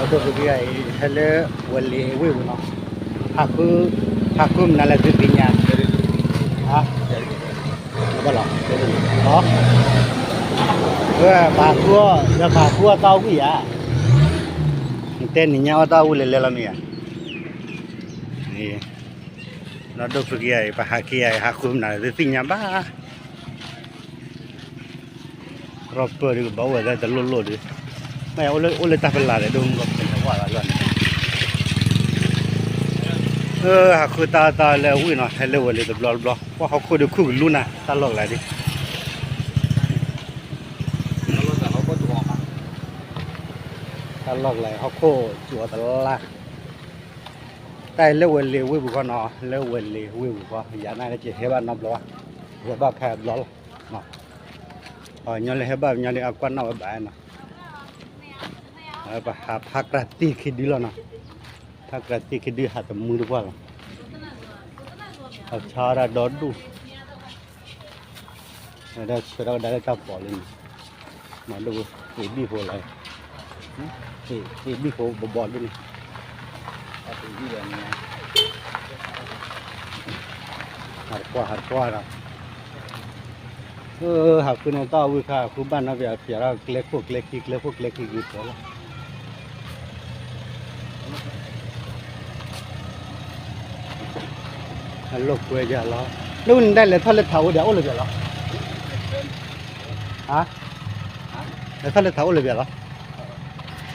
Dok suki ai hele wele wewu no. Haku, haku mna la dupinya. Ha? Apa lo? Oh. Ba kuo, ya ba kuo tau ya. Nte ni nya tau le le la mi ya. Ni. No dok suki ai, pa haki ai, haku mna la dupinya ba. Rubber di bawah dah telur lo di. Mai oleh, oleh tah belah dah dong kau kena wala lan. Eh, aku tak tak le wi no hele wele de bla bla. Wah, aku de ku lu na, tak lok lah di. Tak lok lah, aku jua telah. Tai le wele wewu ko no, le wele wewu ko. Ya na ke heba no bla. Heba ka bla. ເນາະ ເອີ ຍອດເລີຍໃຫ້ບາດ ຍອດເລີຍເອົາກວາດນອກໄວ້ບາດເນາະ ເອີ ໄປຫາພາກຣາຕີຄິດດີແລ້ວເນາະ ພາກຣາຕີຄິດດີ ຫາແຕ່ມື້ດີກວ່າລະ ເອົາຊາດາດອດດູ ເອີ ໄດ້ ໄດ້ ໄດ້ຕາປອດເລີຍນີ້ ມາດູ ເອບີໂຟໄລ ເອ ເອບີໂຟບໍ່ບອດເລີຍນີ້ ຫາດກວ່າ ຫາດກວ່ານະ. ເອີ ຫາກຄືນອນຕາວືຄາ ຄືບ້ານນາວຽ ເພຍລາວ ແກລໂຄ ແກລຄີ ແກລໂຄ ແກລຄີ ຢູ່ແຖວລາວ ອາລົກເວຍາລາວ ລຸນໄດ້ເລີຍ ທອດເລັບເຖົາເດ ໂອເລີຍລາວ ຮະ ທອດເລັບເຖົາໂອເລີຍລາວ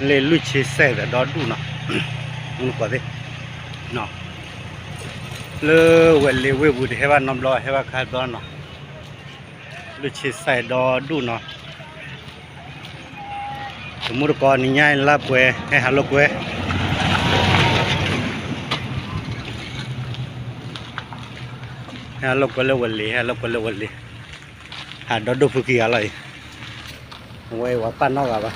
ເລລຸເຊແຊດອດດູເນາະ ມັນກວ່າເດເນາະ ເລີເວເລເວບຸເດ ເຮວານອມລໍ ເຮວາຄາດອນເນາະ. ລຸເຊໄຊດອດູເນາະ ສົມມຸດກອນນີ້ຍ້າຍລາບແກວ ໃຫ້ຫາລົກແກວ ໃຫ້ຫາລົກແກວເລີວະເລ ຫາລົກແກວເລີວະເລ ຫາດອດູຟຸກີອາໄລ ໂອ້ຍ ວ່າປານນອກອະວະ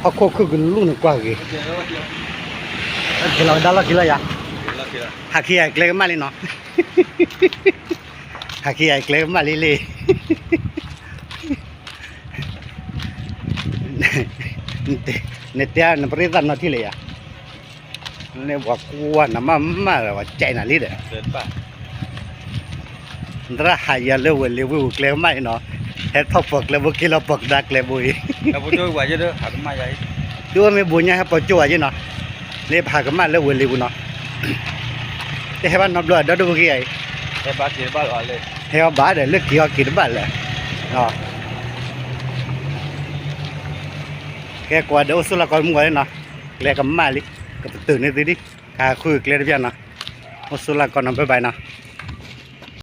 ເຮົາໂຄກຄືລຸນກວ່າກີ ກິນເຫຼົ້າໄດ້ລະ ກິນລະຢາ ຫາຂີ້ອາຍເກລມາລີເນາະ. ຫາຂີ້ອາຍເກລມາລີລີ ເນເຕຍ ນະປະລິຕານນະທິເລຍ ເນວະກວນນະມາມາລະວະໄຈນະລີເດ ເດີນປາ ນະຣະຫາຍາເລວເລວເກລມາເນາະ ເຮັດພອກເປີກເລວເກລອກເປີກດາເກລບຸຍ ແລ້ວບໍ່ໂຈ້ວ່າເດີ ຫາມາໃຫຍ່ ດູວ່າແມ່ບຸນຍາໃຫ້ປະໂຈ້ວ່າເນາະ ເລພາກະມາເລວເລວເນາະ ເດ ເຮບານອບລອຍ ດອກດູເກຍ ເຮບາເກບາລອຍເລີຍ ເຮບາເດ ເລີກເກຍເກບາລເລີຍເນາະ ແກກວ່າເດ ໂອສຸລາກອນມົວເນາະ ແລກະມາລີ ກະປະຕູນີ້ຕິ ກະຄຸຍແກລດຽນເນາະ ໂອສຸລາກອນນຳ ບາຍບາຍເນາະ.